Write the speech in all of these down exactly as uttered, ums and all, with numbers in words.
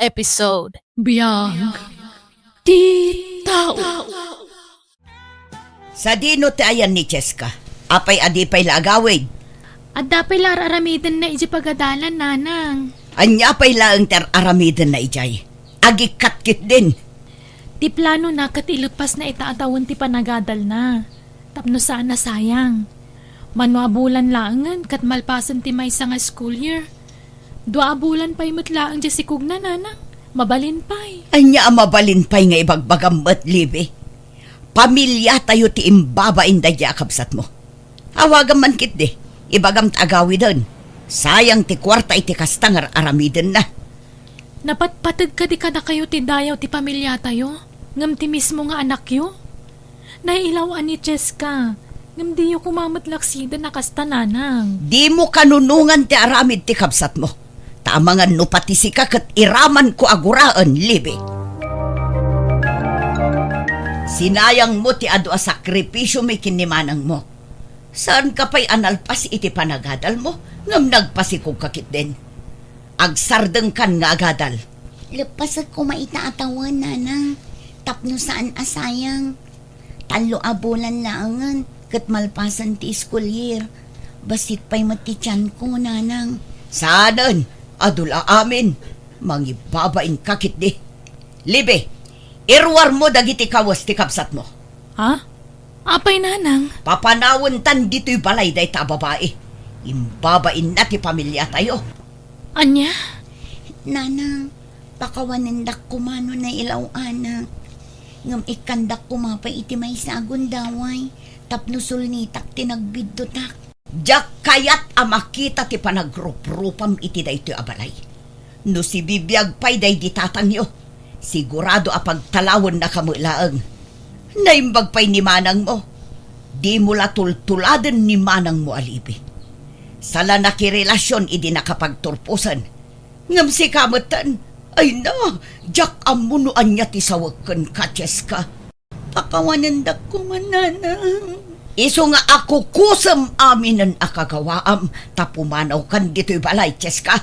episode. Biag ti tao. Sadino ti ayan ni Cheska? Apay a di pay la agawid? Adda pay la ar-aramidenna idiay pagadalan, nanang. Ania pay laeng ti ar-aramidenna idiay? Agikkat ketdin. Ti planona ket ileppasna ita a tawen ti panagadalna tapno saan a sayang. Mano a bulan laengen ket malpasen ti maysa nga school year. Dua a bulan pay met laeng diay sikogna, nanang. Mabalin pay. Ania a mabalin pay nga ibagbagam met, Libby? Pamiliatayo ti imbabain daydiay a kabsatmo. Awagam man ketdi. Ibagam ta agawiden. Sayang ti kuarta iti kasta nga ar-aramidenna. Napatpateg kadi kadakayo ti dayaw ti pamiliatayo, ngem ti mismo nga anakyo? Nailaw-an ni Cheska, ngem diyo koma met laksiden a kasta, nanang. Dimo kanunongan ti aramid ti kabsatmo. Ta amangan no pati sika ket iramanko a guraen, Libby. Sinayangmo ti adu a sakripisiomi ken ni manangmo. Saanka pay a nalpas iti panagadalmo, ngem nagpasikogka ketdin. Agsardengkan nga agadal. Leppasek koma ita a tawen, nanang, tapno saan a sayang. Tallo a bulan laengen ket malpasen ti school year. Bassit pay met ti tianko, nanang. Saanen, adu la amin. Mangibabainka ketdi. Libby, iruarmo dagiti kawes ti kabsatmo. Ha? Apay, nanang? Papanawentan ditoy balay dayta a babai. Imbabainna ti pamiliatayo. Ania? Nanang, pakawanendak koma no nailaw-anak. Ngem ikkandak koma pay iti maysa a gundaway tapno sulnitak ti nagbiddutak. Diak kayat a makita ti panagruprupam iti daytoy a balay. No sibibiag pay daydi tatangyo, sigurado a pagtalawennaka met laeng. Naimbag pay ni manangmo. Dimo la tultuladen ni manangmo a Libby. Sala nakirelasion idi nakapagturposen. Ngem sika metten, ay na, diak ammo no ania ti sawek kenka, Cheska. Pakawanendak koma, nanang. Isu nga akukusem aminen a kagawaam ta pumanawkan ditoy balay, Cheska.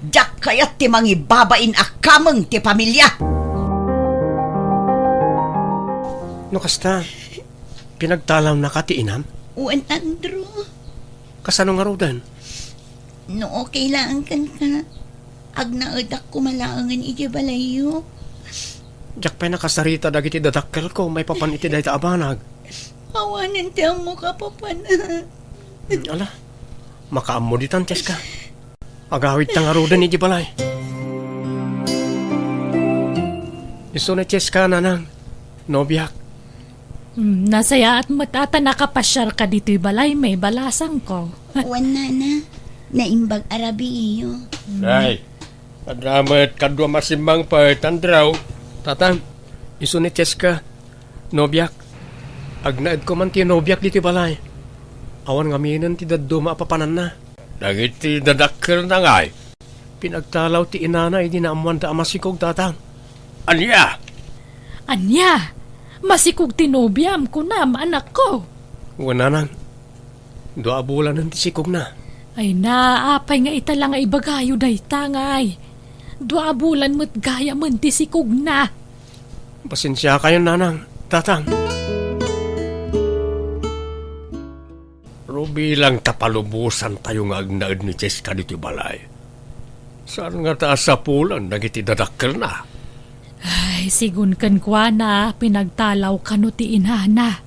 Diak kayat ti mangibabain a kameng ti pamilia. No kasta, pinagtalawnaka ti inam? Wen, Andrew. Kasano ngaruden? No okay laeng kenka, agnaedak koma laengen idiay balayyo. Diak pay nakasarita dagiti dadakkelko maipapan iti dayta a banag. Awanen ti ammoka, Papa. Hmm, ala, makaammo ditan, Cheska. Agawidta ngaruden idiay balay. Isu ni Cheska, nanang, nobiak. Hmm, nasayaat met a ta nakapasiarka ditoy balay, maibalasangko. Wen, nana, naimbag a rabiiyo. Nay, adda met kadua masimmangpet, Andrew. Tatang, isu ni Cheska, nobiak. Agnaedko man ti nobiak ditoy balay. Awan ngaminen ti dadduma a papananna. Dagiti dadakkelna ngay? Pinagtalaw ti inana idi naammoanda a masikog, tatang. Ania? Ania? Masikog ti nobiam, kunam, anakko? Wen, nanang. Dua a bulanen ti sikogna. Ay na, apay nga ita la nga ibagayo dayta ngay? Dua a bulan met gayamen ti sikogna. Pasensiakayon, nanang, tatang. Rubilang ta palubosantayo nga agnaed ni Cheska ditoy balay. Saan ngata a sapulan dagiti dadakkelna? Ay, sigun kenkuana, pinagtalaw kano ti inana.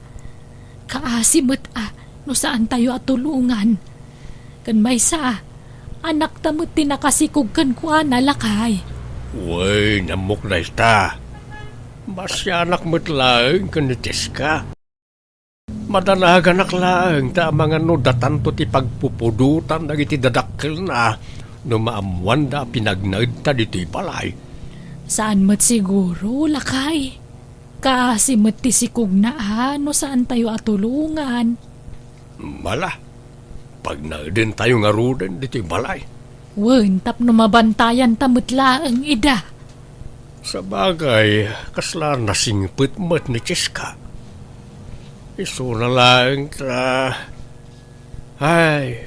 Kaasi met a no saantayo a tulongan. Ken maysa, anakta met ti nakasikog kenkuana, lakay. Wen, ammok dayta. Masianak met laeng ken ni Cheska. Madanaganak laeng ta amangan no datanto ti pagpupudotan dagiti dadakkelna no maammoanda a pinagnaedta ditoy balay. Saan met siguro, lakay. Kaasi met ti sikogna a no saantayo a tulongan. Mala, pagnaedentayo ngaruden ditoy balay. Wen, tapno mabantayanta met laeng ida. Sabagay, kasla nasingpet met ni Cheska. Isuna laeng ta, ay,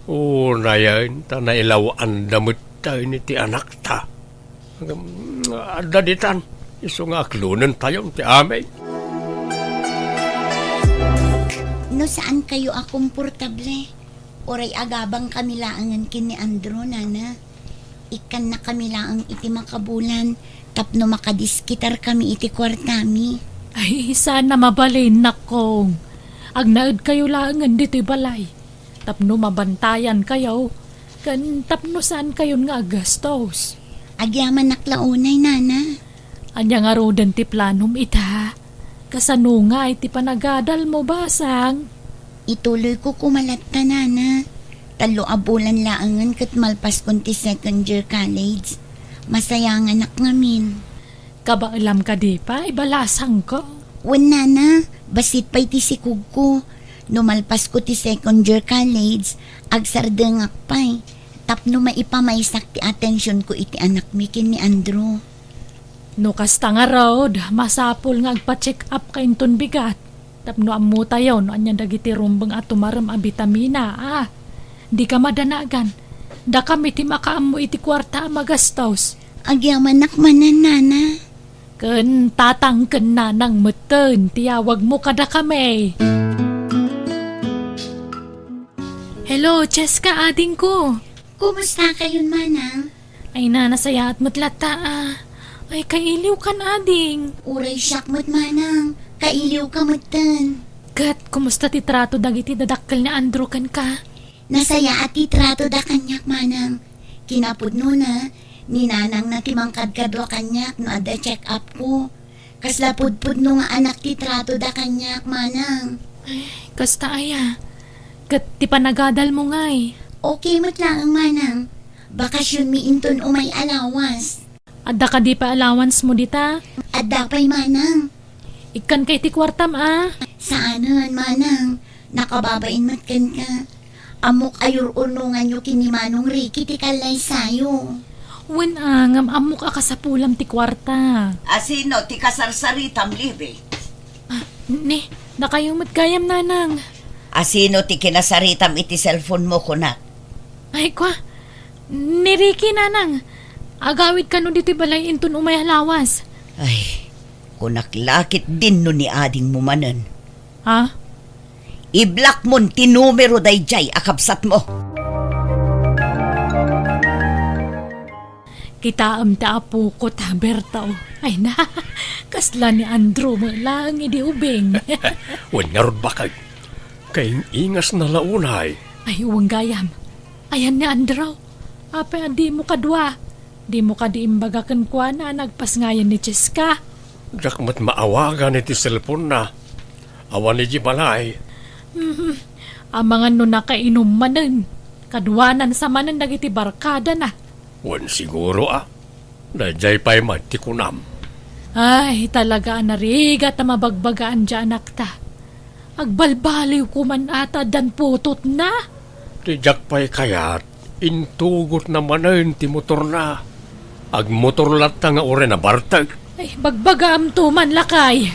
unayen ta nailaw-anda met ta iti anakta. Ngem, adda ditan, isu nga aklonentayon ti amin. No saan kayo a komportable, uray agabang kami laengen ken ni Andrew, nana. Ikkanna kami laeng iti makabulan tapno makadiskitar kami iti kuartami. Ay, saan a mabalin, nakkong. Agnaed kayo laengen ditoy balay tapno mabantayan kayo, ken tapno saan kayon nga aggastos. Agyamanak la unay, nana. Ania ngaruden ti planom ita? Kasano nga iti panagadalmo, basang? Ituloyko koma latta, nana. Tallo a bulan laengen ket malpaskon ti second year college. Masayanganak ngamin. Kabaelam kadi pay, balasangko? Wen, nana, bassit pay ti sikogko. No malpasko ti second year college, agsardengak pay tapno maipamaysak ti atensionko iti anakmi ken ni Andrew. No kasta ngarud, masapul nga agpa-check up ka inton bigat tapno ammotayo no ania dagiti rumbeng a tumarem a bitamina, a. Dika madanagan. Dakami ti makaammo iti kuarta a magastos. Agyamanak manen, nana. Ken tatang ken nanang metten ti awagmo kadakami. Hello, Cheska, adingko. Kumusta kayon, manang? Ay, na, nasayaat met latta, a. Ay, kailiwkan, ading. Uray siak met, manang. Kailiwka metten. Ket, kumusta ti trato dagiti dadakkel ni Andrew kenka? Nasayaat ti tratoda kaniak, manang. Kinapudnona, ni nanangna ti mangkadkadua kaniak no adda check-upko. Kasla pudpudno nga anak ti tratoda kaniak, manang. Ay, kasta aya. Ket ti panagadalmo ngay? Okay met laeng, manang. Bakasionmi inton umay a lawas. Adda kadi pay allowancemo dita? Adda pay, manang. Ikkanka iti kuartam, a? Saanen, manang. Nakababain met kenka. Ammok a yur-urnonganyo ken ni Manong Ricky ti kallaysayo. Wen, a, ngem ammok a kasapulam ti kuarta. Asino ti kasarsaritam, Libby? A, ni, dakayo met gayam, nanang. Asino ti kinasaritam iti cellphonemo, kunak? Ay, kua, ni Ricky, nanang. Agawid kano ditoy balay inton umay a lawas. Ay, kunak la ketdin no ni adingmo manen. Ha? I-blockmon ti numero daydiay a kabsatmo. Kitaem ti apoko ta, Berto. Ay na, kasla ni Andrew met laeng idi ubing. Wen ngarud, baket. Kaing-ingasna la unay. Ay, wen gayam. Ayan ni Andrew. Apay a dimo kadua? Dimo kadi imbaga kenkuana a nagpasngayan ni Cheska? Diak met maawagan iti cellphone-na. Awan idiay balay. Mhm. Amangan no nakainum manen. Kaduanan sa manen dagiti barkadana. Wen siguro, a. Daydiay pay met ti kunam. Ay, talaga a narigat a mabagbagaan diay anakta. Agbalbaliwko man a ta addan putotna. Ti diak pay kayat, intugotna manen ti motorna. Agmotor latta nga uray nabartek. Ay, bagbagaamto man, lakay.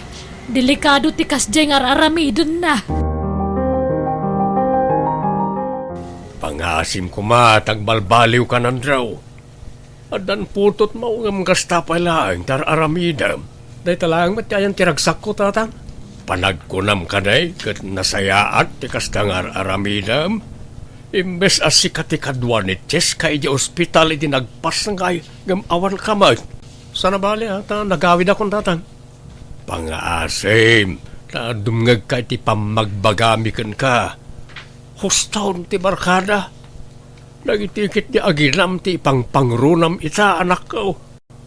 Delikado ti kasdiay nga ar-aramidenna. Pangngaasim koma ta agbalbaliwkan, Andrew. Addan putotmo ngem kasta pay laeng ti ar-aramidem. Dayta laeng met ti ayan ti ragsakko, tatang. Panagkunam kadi ket nasayaat ti kasta nga ar-aramidem? Imbes a sika ti kadua ni Cheska idiay ospital idi nagpasngay ngem awanka met. Saan a bale, a, ta nagawidakon, tatang. Pangngaasim, ta dumngegka iti pammagbagami kenka. Hustaon ti barkada. Dagiti ketdi aginam ti ipangpangronam ita, anakko.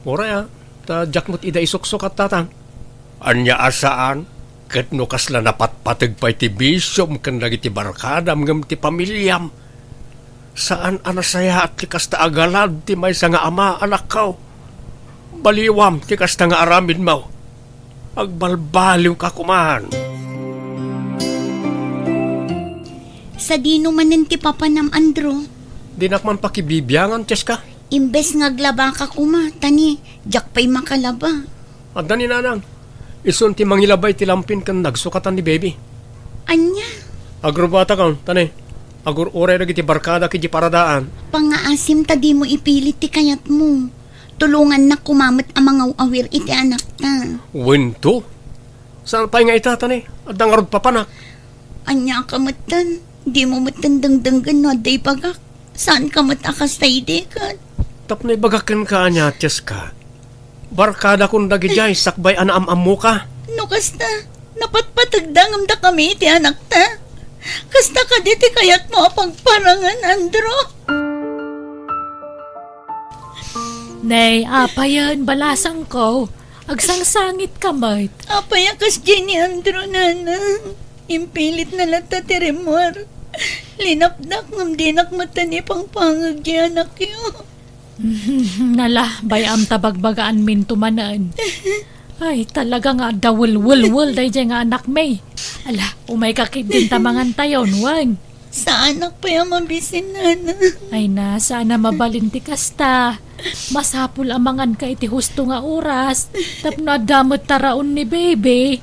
Uray, a, ta diak met ida isuksukat, tatang. Ania a saan? Ket no kasla napatpateg pay ti bisiom ken dagiti barkadam ngem ti pamiliam, saan a nasayaat ti kasta a galad ti maysa nga ama, anakko. Baliwam ti kasta nga aramidmo. Agbalbaliwka koman. Sadino manen ti papanam, Andrew? Dinak man pakibibiangan, Cheska. Imbes nga aglabaka koma, ta ni, diak pay makalaba. Adda ni nanang. Isun ti mangilaba iti lampin ken nagsukatan ni baby. Ania? Agrubatakon, ta ni, agur-uray dagiti barkadak idiay paradaan. Pangngaasim ta dimo ipilit ti kayatmo. Tulongannak koma met a mangaw-awir iti anakta. Wen to? Saan pay nga ita, ta ne, adda ngarud papanak. Ania ka metten? Dimo metten dengdenggen no adda ibagak. Saan ka met a kasta idi ket? Tapno ibagak kenka ania, Cheska. Barkadakon dagidiay sakbay a naam-ammoka. No kasta, napatpategda ngem dakami iti anakta. Kasta kadi ti kayatmo a pagparangen, Andrew? Nay, apayen, balasangko. Agsangsangitka met. Apay a kasdiay ni Andrew, nanang? Impilitna latta ti rimmuar. Linapdak ngem dinak metten ipangpangeg ti anakyo. Nala, bay-am ta bagbagaanminto manen. Ay, talaga nga adda welwelwel daydiay nga anakmi. Ala, umayka ketdin ta mangantayon, wen. Saanak pay a mabisin, nanang. Ay na, saan a mabalin ti kasta. Masapul a manganka iti husto nga oras, tapno adda met taraon ni baby.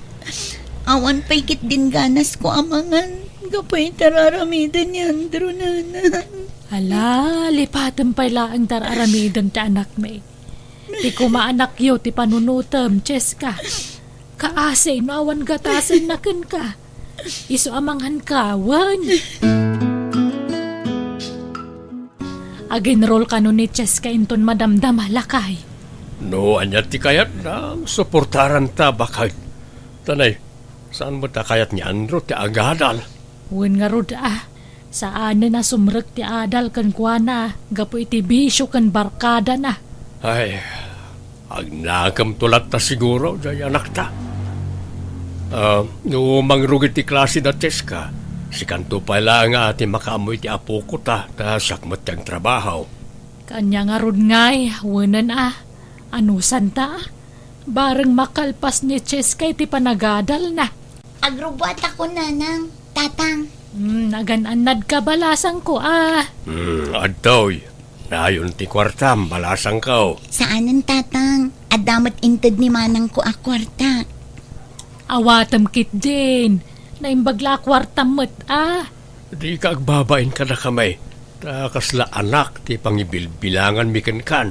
Awan pay ketdin ganasko a mangan, gapu iti ar-aramiden ni Andrew, nanang. Ala, lipatem pay laeng ti ar-aramiden ti anakmi. Ti koma anakyo ti panunotem, Cheska. Kaasi no awan gatasenna kenka. Isu a manganka, wen. Aginrol kano ni Cheska inton madamdama, lakay. No ania ti kayatna, suportaranta, baket. Ta ne, saan met a kayat ni Andrew ti agadal? Wen ngarud a, saanen a sumrek ti adal kenkuana gapu iti bisio ken barkadana. Ay, agnakemto latta siguro, jay anakta. Ah, no mangrugi ti klase da Cheska, sikanto pay laeng a ti makaammo iti apokota, ta siak met ti agtrabaho. Ania ngarud ngay, wenen a, anusanta a. Bareng makalpas ni Cheska iti panagadalna. Agrubbuatakon, nanang, tatang. Hmm, nagan-annadka, balasangko a. Hmm, adtoy. Nayon ti kuartam, balasangko. Saanen, tatang. Adda met inted ni manangko a kuarta. Awatem ketdin. Naimbag la a kuartam met a. Dika agbabain kadakami, ta kasla anak ti pangibilbilanganmi kenkan.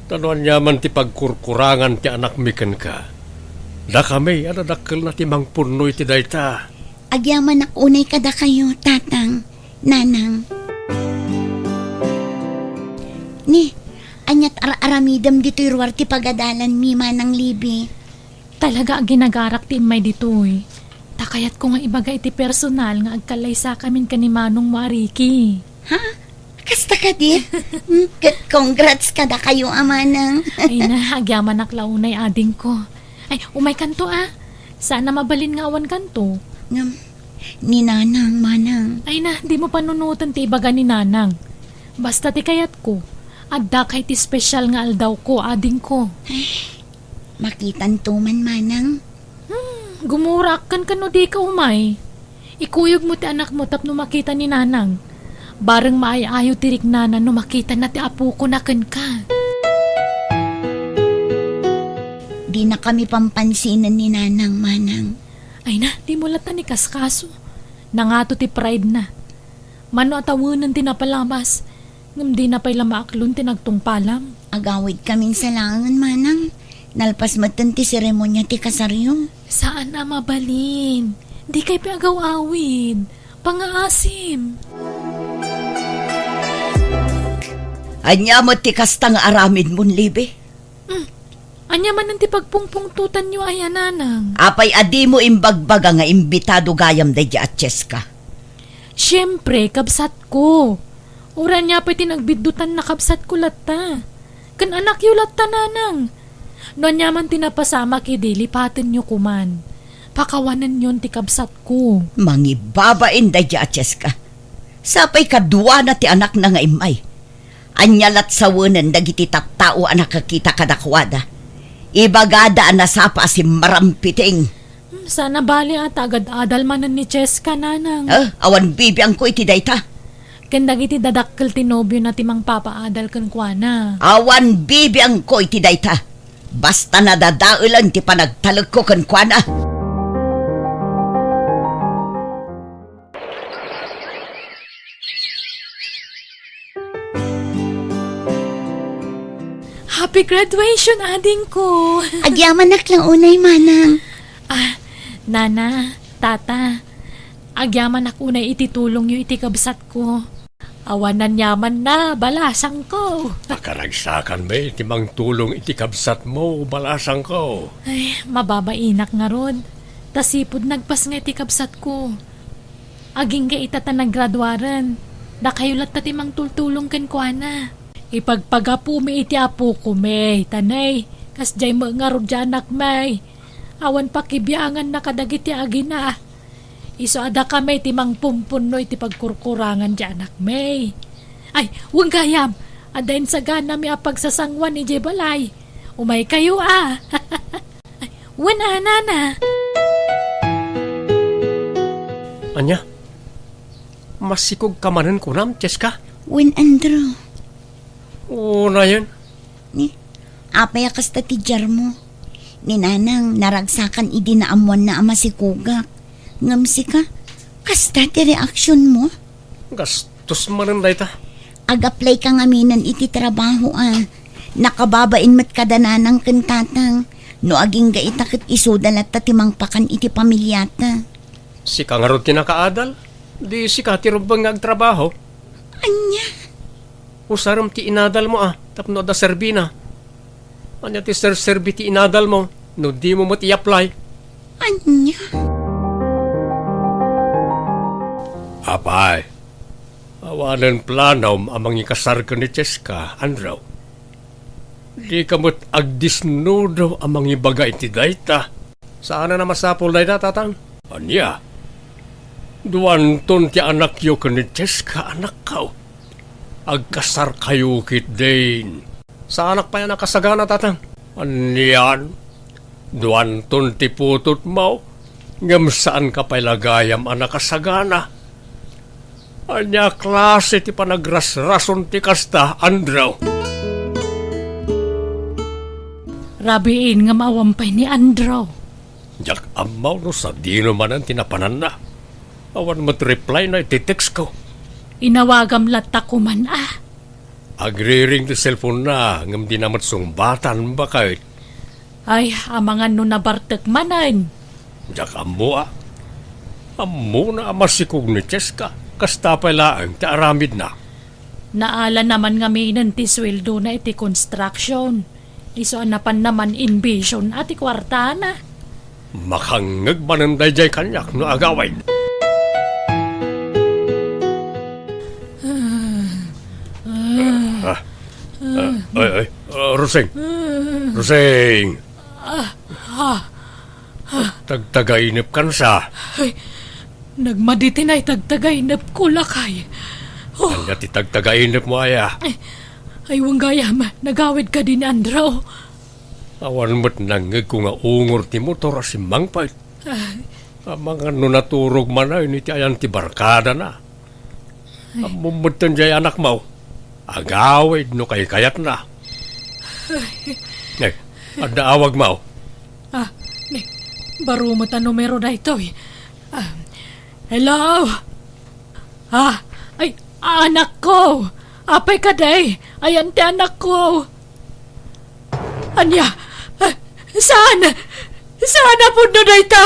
Ta no aniaman ti pagkurkurangan ti anakmi kenka, dakami a nadakkelna ti mangpunno iti dayta. Agyamanak unay kadakayo, tatang, nanang. Ni, aniat ar-aramidem ditoy ruar ti pagadalanmi, Manang Libby? Talaga a ginagarak ti immay ditoy. Ta kayatko nga ibaga iti personal nga agkallaysakamin ken ni manongmo a Ricky. Ha? Kasta kadi? Hmm, ket congrats kadakayo a manang. Ay na, agyamanak la unay, adingko. Ay, umaykanto a. Saan a mabalin nga awankanto. Ngem, ni nanang, manang. Ay na, dimo panunoten ti ibaga ni nanang. Basta ti kayatko, addaka iti special nga aldawko, adingko. Ay, makitanto man, manang. Hmm, gumuraak kenka no dika umay. Ikuyogmo ti anakmo tapno makita ni nanang. Bareng maay-ayo ti riknana no makitana ti apokona kenka. Dinakami pampansinen ni nanang, manang. Ay na, dimo latta ikaskaso. Nangato ti pride na. Mano a tawenen ti napalabas, ngem dina pay la maaklon ti nagtungpalam. Agawidkamin sa laengen, manang. Nalpas metten ti seremonia ti kasaryo. Saan a mabalin. Dikay pay agaw-awid. Pangaasim. Ania met ti kasta nga aramidmon, Libby? Hmm. Ania manen ti pagpungpungtotanyo aya, nanang? Apay a dimo imbagbaga nga imbitado gayam daydi a Cheska? Siempre, kabsatko. Uray ania pay ti nagbiddutan, nakabsatko latta. Ken anakyo latta, nanang. No aniaman ti napasamak idi, lipatenyo koman. Pakawanenyon ti kabsatko. Mangibabain daydi a Cheska. Sapay kaduana ti anakna nga immay. Ania lat sawenen dagiti tattao a nakakita kadakuada? Ibagada a nasapa a simmarampiting. Hmm, saan a bali a ta agad-adal manen ni Cheska, nanang. Ah, awan bibiangko iti dayta. Ken dagiti dadakkel ti nobiona ti mangpapaadal kenkuana. Awan bibiangko iti dayta. Basta nadadaelen ti panagtalekko kenkuana. Happy graduation, adingko! Agyamanak la unay, manang. Ah, nana, tata, agyamanak unay iti tulongyo iti kabsatko. Awan aniamanna, balasangko. Pakaragsakanmi ti mangtulong iti kabsatmo, balasangko. Ay, mababainak ngarud. Ta sipud nagpasngay ti kabsatko. Agingga ita ta nagraduaren. Dakayo latta ti mangtultulong kenkuana. Ipagpagapumi iti apokon, May, ta nay, kasdiay met ngarud ti anakmi. Awan pakibianganna kadagiti agina. Isu a dakami ti mangpumpunno iti pagkurkurangan ti anakmi. Ay, wen gayam, adda insaganami a pagsasangoan idiay balay. Umaykayo a. Ay, wen a, nana. Ania? Masikogka manen kunam, Cheska? Wen, Andrew. Unayen? Ni, apay a kasta ti diarmo? Ni nanang, naragsakan idi naammoanna a masikogak. Ngem sika, kasta ti reaksionmo? Gastos manen dayta. Ag-apply ka ngaminen iti trabaho a. Nakababain met kada nanang ken tatang. No agingga ita ket isuda latta ti mangpakan iti pamiliata. Sika ngarud ti nakaadal? Di sika ti rumbeng nga agtrabaho? Ania? Usarem ti inadalmo a tapno adda serbina. Ania ti serserbi ti inadalmo no dimo met i-apply? Ania? Apay, awanen planom a mangikasar ken ni Cheska, Andrew? Dika met agdisnudo a mangibaga iti dayta. Saanen a masapul dayta, tatang. Ania? Duanton ti anakyo ken ni Cheska, anakko. Agkasarkayo ketdin. Saanak pay a nakasagana, tatang. Anian? Duanton ti putotmo, ngem saanka pay la gayam a nakasagana. Ania a klase ti panagrasrason ti kasta, Andrew? Rabiin ngem awan pay ni Andrew. Diak ammo no sadino manen ti napananna. Awan met reply na iti text ko. Inawagam latta koman a. Agriring ti cellphone na, ngem dina met sungbatan, baket. Ay, amangan no nabartek manen. Diak ammo a. Ammona a masikog ni Cheska. Kasta pay laeng ti aramidna. Naala naman ngaminen ti sueldona iti construction. Isu a napan naman inbision a ti kuartana. Makangngeg manen daydiay kaniak no agawid. Ah, ah, ah, ay, ay, ah, Rosing. Rosing. Ah, ah, ah. Tagtagainep kansa. Ay, nagmadi ti naitagtagainepko, lakay. Oh. Ania ti tagtagainepmo aya? Ay, ay, wen gayam, nagawid kadi ni Andrew. Awan met nangngegko nga ungor ti motor a simmangpet. Ay. Amangan no naturog manen iti ayan ti barkadana. Ammom metten diay anakmo. Agawid no kaykayatna. Ay. Eh, adda awagmo. Ah, ni, baro met a numero daytoy. Ah, hello? Ah, ay, anakko! Apay kadi? Ayan ti anakko! Ania? Ah, saan? Saan a pudno dayta?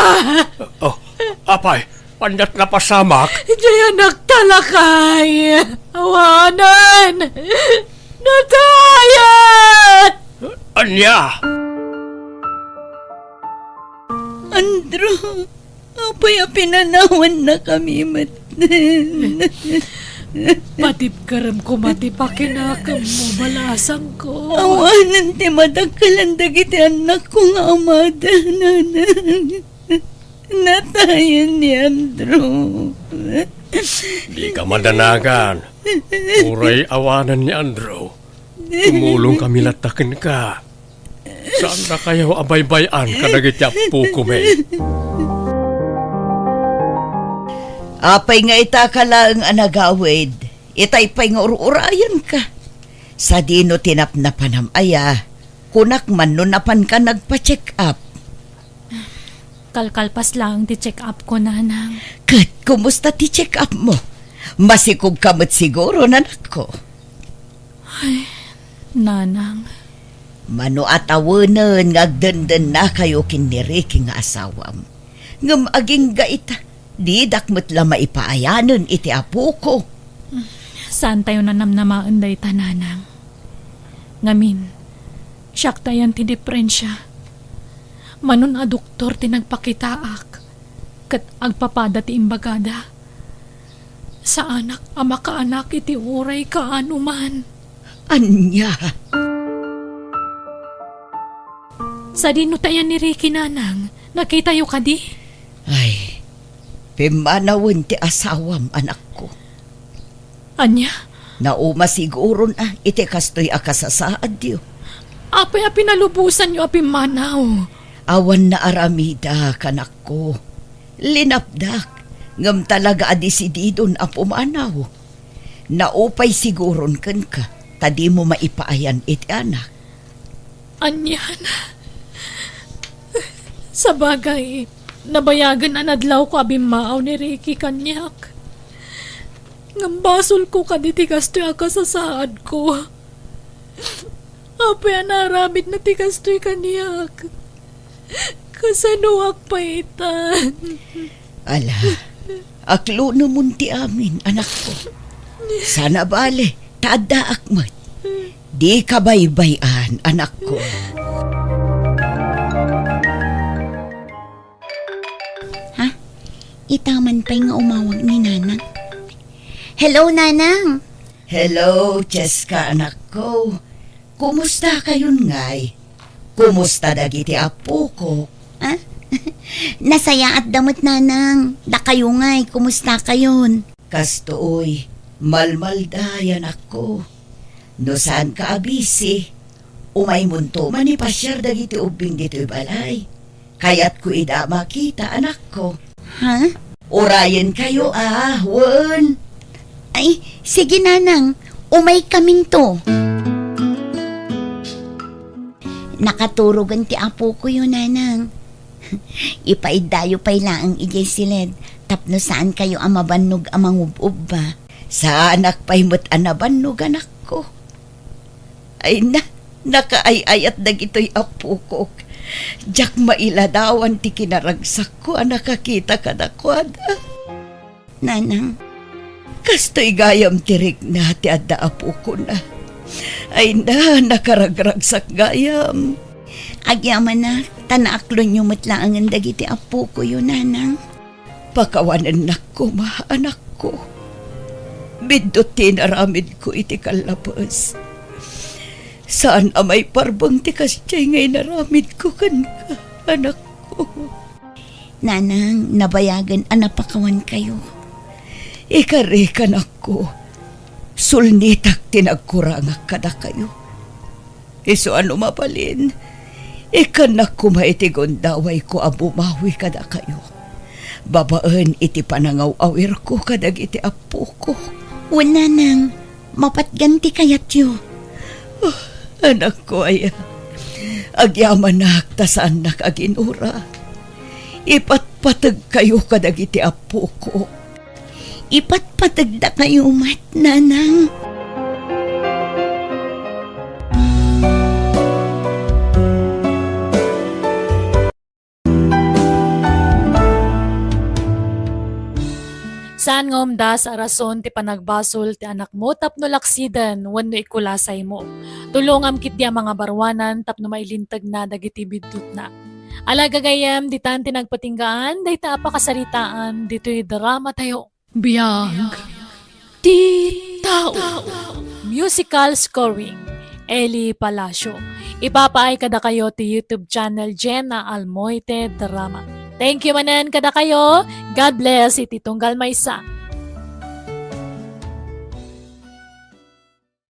Oh, apay, aniat napasamak? Diay anakta, lakay. Awanen. Natayen. Ania? Andrew. Apay a pinanawannakami metten? Patibkerem koma ti pakinakemmo, balasangko. Awanen ti madakkelan dagiti annakko nga amada, nanang. Natayen ni Andrew. Dika madanagan. Uray awanen ni Andrew. Tumulongkami latta kenka. Saandakayo a baybay-an kadagiti appokomi. Apay nga itaka laeng a nagawid, itay pay nga ur-urayenka. Sadino ti napnapanam aya? Kunak man no napanka nagpa-check up. Kalkalpas laeng ti check-up ko, Nanang. Ket kumusta ti check-up mo? Masikog ka met siguro, nanakko. Ay, Nanang, Mano a tawenen nga agdendennakayo ken ni Ricky nga asawam. Ngem agingga ita, didak met la maipaayanen iti apoko. Saantayo nanamnamaen dayta, nanang. Ngamin, siak ti ayan ti diperensia. Mano a doktor ti nagpakitaak, ket agpapada ti imbagada. Saanak a makaanak iti uray kaano man. Ania? Sadino ti ayan ni Ricky, nanang? Nakitayo kadi? Ay, pimmanawen ti asawam, anakko. Ania? Nauma siguron a iti kastoy a kasasaadyo. Apay a pinalubosanyo a pimmanaw? Awan naaramidak, anakko. Linapdak, ngem talaga a desididon a pumanaw. Naupay siguron kenka, ta dimo maipaayan iti anak. Anian? Sabagay, nabayagen a nadlawko a bimmaaw ni Ricky kaniak. Ngem basolko kadi ti kastoy a kasasaadko. Apay a naaramidna ti kastoy kaniak? Kasanoak pay ita? Ala, aklonemon ti amin, anakko. Saan a bale, ta addaak met. Dika baybay-an, anakko. Ha? Ita man pay nga umawag ni Nanang. Hello, Nanang! Hello, Cheska, anakko. Kumusta kayon ngay? Kumusta dagiti appoko? Ah? Nasayaatda met, Nanang. Dakayo ngay, kumusta kayon? Kastoy, malmalda, anakko. No saanka a busy, umaymonto manipasiar dagiti ubbing ditoy balay. Kayatko ida a makita, anakko. Ha? Urayenkayo a, wen. Ay, sige, Nanang. Umaykaminto. Nakaturogen ti apokoyo, Nanang. Ipaiddayo pay laeng idiay siled tapno saankayo a mabannog a mangub-ubba. Saanak pay met a nabannog, anakko. Ay na, nakaay-ayat dagitoy appokok. Diak mailadawan ti kinaragsakko a nakakita kadakuada. Nanang. Kastoy gayam ti rikna ti adda appokona. Ay na, nakaragragsak gayam. Agyamanak, ta naaklonyo met laengen dagiti appokoyo, Nanang. Pakawanennak koma, anakko. Biddut ti inaramidko iti kallapes. Saan a maiparbeng ti kasdiay nga inaramidko kenka, anakko. Nanang, nabayagen a napakawankayo. Ikari, anakko, sulnitak ti nagkurangak kadakayo. Isu a no mabalin, ikkannak koma iti gundawayko a bumawi kadakayo, babaen iti panangaw-awirko kadagiti appoko. Wen, Nanang, mapatgan ti kayatyo. Oh, anakko aya, agyamanak ta saannak a ginura. Ipatpategkayo kadagiti appoko. Ipatpategdakayo met, Nanang. Saan nga umdas a rason ti panagbasol ti anakmo tapno laksiden wenno ikulasaymo. Tulongam ketdi a mangabaruanan tapno mailintegna dagiti biddutna. Ala, gagayyem, ditan ti nagpatinggaan dayta a pakasaritaan ditoy dramatayo. Biag ti tao. Musical scoring, Eli Palacio. Ipapaay kadakayo ti YouTube channel Jenna Almoite Drama. Thank you manen kadakayo. God bless iti tunggal maysa.